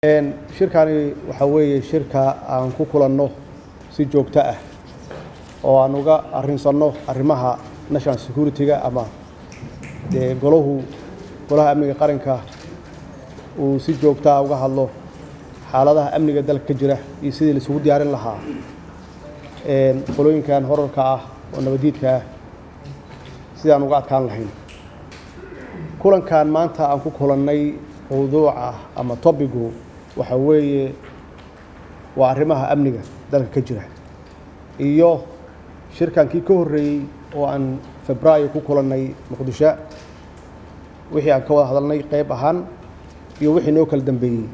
Shirkani waxaa weeye shirka aan ku kulanno si joogto ah oo aan uga arrinsanno arrimaha national security-ga, ama dee golahu golaha amniga qaranka uu si joogtaa uga hadlo xaaladaha amniga dalka ka jira iyo sidii la isugu diyaarin lahaa qolooyinkan horarka ah oo nabadiidka ah sidaan uga adkaan lahayn. Kulankan maanta aan ku kulannay mawduuca ama topigu waxaa weeye waa arrimaha amniga dalka ka jira, iyo shirkankii ka horreeyey oo aan Febraayo ku kulannay Muqdisho wixii aan ka wada hadalnay qayb ahaan iyo wixii noo kala dambeeyey.